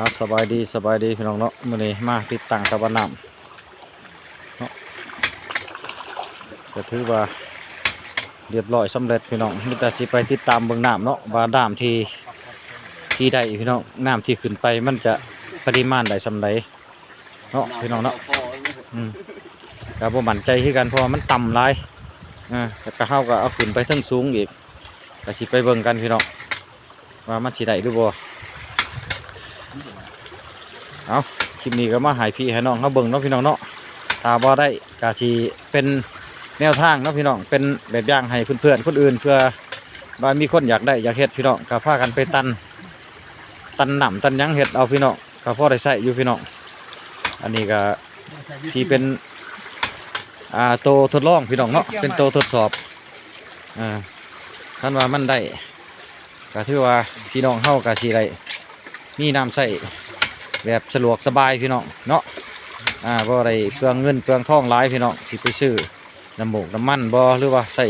ອ່າ ສະບາຍດີ ສະບາຍດີພີ່ນ້ອງເນາະ, ມື້ນີ້ມາຕິດຕັ້ງສະບານ້ຳເນາະ ກໍຖືວ່າຮຽບຮ້ອຍສຳເລັດພີ່ນ້ອງ. ມີແຕ່ຊິໄປຕິດຕາມເບິ່ງນ້ຳເນາະ ວ່ານ້ຳທີ່ ທີ່ໄດ້ພີ່ນ້ອງ ນ້ຳທີ່ຂຶ້ນໄປມັນຈະປະລິມານໄດ້ສ່ຳໃດເນາະພີ່ນ້ອງເນາະ. ອືມ ກໍບໍ່ໝັ້ນໃຈຄືກັນ ເພາະວ່າມັນຕ່ຳຫຼາຍ. ເອີ ແລ້ວກໍເຮົາກໍເອົາຂຶ້ນໄປເທິງສູງອີກ ກໍຊິໄປເບິ່ງກັນພີ່ນ້ອງ ວ່າມັນຊິໄດ້ຫຼືບໍ່. ເອົາ ຄລິບນີ້ກໍມາໃຫ້ພີ່ໃຫ້ນ້ອງເຮົາເບິ່ງເນາະພີ່ນ້ອງເນາະ, ຖ້າບໍ່ໄດ້ກໍຊິເປັນແນວທາງເນາະພີ່ນ້ອງ ເປັນແບບຢ່າງໃຫ້ເພື່ອນໆຄົນອື່ນ ເພື່ອວ່າມີຄົນຢາກໄດ້ຢາກເຮັດພີ່ນ້ອງ ກໍພາກັນໄປຕັນ ຕັນນ້ຳຕັນຫຍັງເຮັດເອົາພີ່ນ້ອງ ກໍພໍໄດ້ໃຊ້ຢູ່ພີ່ນ້ອງ. ອັນນີ້ກໍຊິເປັນ ອ່າ ໂຕທົດລອງພີ່ນ້ອງເນາະ ເປັນໂຕທົດສອບ. ອ່າ ຄັນວ່າມັນໄດ້ ກໍຖືວ່າພີ່ນ້ອງເຮົາກໍຊິໄດ້ມີນ້ຳໃຊ້ແບບສະດວກສະບາຍພີ່ນ້ອງເນາະ. ອ່າ ບໍ່ໄດ້ເປືອງເງິນເປືອງທອງຫຼາຍພີ່ນ້ອງ ຊິໄປຊື້ນ້ຳມູກນ້ຳມັນບໍ່ ຫຼືວ່າໃຊ້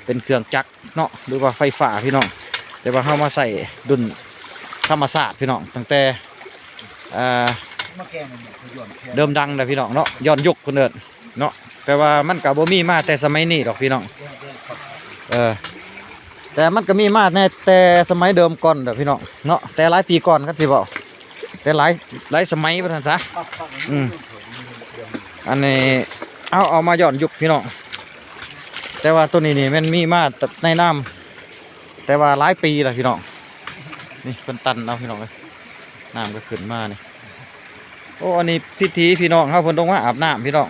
ເປັນເຄື່ອງຈັກເນາະ ຫຼືວ່າໄຟຟ້າພີ່ນ້ອງ, ແຕ່ວ່າເຮົາມາໃຊ້ດຸນທຳມະຊາດພີ່ນ້ອງ ຕັ້ງແຕ່ ອ່າ ເດີມດັງແລ້ວພີ່ນ້ອງເນາະ ຍ້ອນຍຸກເພິ່ນເອີ້ນເນາະ. ແຕ່ວ່າມັນກໍບໍ່ມີມາແຕ່ສະໄໝນີ້ດອກພີ່ນ້ອງ ເອີ ແຕ່ມັນກໍມີມາແຕ່ ແຕ່ສະໄໝເດີມກ່ອນດອກພີ່ນ້ອງເນາະ ແຕ່ຫຼາຍປີກ່ອນ ຄັນຊິເວົ້າ ແຕ່ຫຼາຍ ຫຼາຍສະໄໝວ່າຊັ້ນຊະ. ອືມ ອັນນີ້ເຮົາເອົາມາຍ້ອນຍຸກພີ່ນ້ອງ, ແຕ່ວ່າໂຕນີ້ນີ້ແມ່ນມີມາໃນນາມ ແຕ່ວ່າຫຼາຍປີແລ້ວພີ່ນ້ອງ. ນີ້ເພິ່ນຕັນເອົາພີ່ນ້ອງເອີຍ ນ້ຳກໍຂຶ້ນມານີ້. ໂອ້ ອັນນີ້ພິທີພີ່ນ້ອງເຮົາ ເພິ່ນລົງມາອາບນ້ຳພີ່ນ້ອງ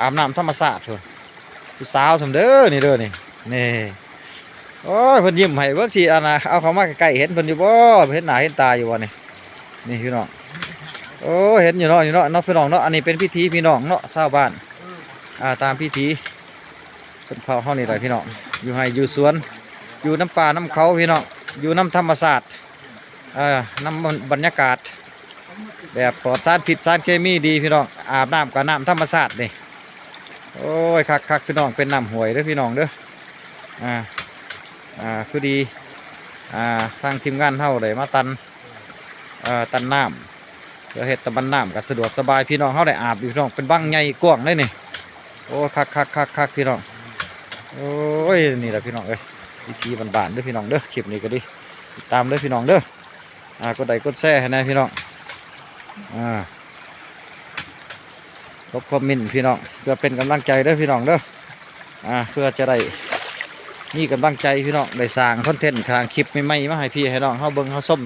ອາບນ້ຳທຳມະຊາດພຸ້ນ. ຜູ້ສາວຊ່ຳເດີ ນີ້ເດີ ນີ້ ນີ້. ໂອ້ຍ ເພິ່ນຍິ້ມໃຫ້ເບິ່ງ ຊິອັນນ່າ ເອົາເຂົ້າມາໃກ້ໆ ເຫັນເພິ່ນຢູ່ບໍ່ ເຫັນໜ້າເຫັນຕາຢູ່ບໍ່ນີ້. ນີ້ພີ່ນ້ອງ ໂອ້ ເຫັນຢູ່ເນາະ ນີ້ເນາະ ເນາະ ພີ່ນ້ອງເນາະ. ອັນນີ້ເປັນພິທີພີ່ນ້ອງເນາະ ຊາວບ້ານ ອ່າ ຕາມພິທີຊົນເຜົ່າເຮົານີ້ແຫຼະພີ່ນ້ອງ ຢູ່ໄຮ່ຢູ່ສວນ ຢູ່ນຳປ່ານຳເຂົາພີ່ນ້ອງ ຢູ່ນຳທຳມະຊາດ ເອີ ນຳບັນຍາກາດແບບປອດສານພິດສານເຄມີດີພີ່ນ້ອງ. ອາບນ້ຳກໍນ້ຳທຳມະຊາດນີ້. ໂອ້ຍ ຄັກໆ ພີ່ນ້ອງ ເປັນນ້ຳຫ້ວຍເດີພີ່ນ້ອງເດີ. ອ່າ ອ່າ ຄືດີ ອ່າ ທາງທີມງານເຮົາໄດ້ມາຕັນ ເອີ ຕັນນ້ຳ ເພື່ອເຮັດຕະບັນນ້ຳ ກໍສະດວກສະບາຍ ພີ່ນ້ອງເຮົາໄດ້ອາບຢູ່ພີ່ນ້ອງ ເປັນບັງໃຫຍ່ກວ້າງເລີຍນີ້. ໂອ້ ຄັກໆໆໆ ພີ່ນ້ອງ ໂອ້ຍ ນີ້ແຫຼະພີ່ນ້ອງເອີຍ ວິຖີບ້ານໆເດີພີ່ນ້ອງເດີ. ຄລິບນີ້ກໍດີ ຕິດຕາມເດີພີ່ນ້ອງເດີ. ອ່າ ກົດໄລກົດແຊໃຫ້ແດ່ພີ່ນ້ອງ ອ່າ ລົບຄອມເມັນພີ່ນ້ອງ ເພື່ອເປັນກຳລັງໃຈເດີພີ່ນ້ອງເດີ. ອ່າ ເພື່ອຈະໄດ້ມີກຳລັງໃຈພີ່ນ້ອງ ໄດ້ສ້າງຄອນເທັນ ສ້າງຄລິບໃໝ່ໆມາໃຫ້ພີ່ໃຫ້ນ້ອງເຮົາເບິ່ງເຮົາຊົມ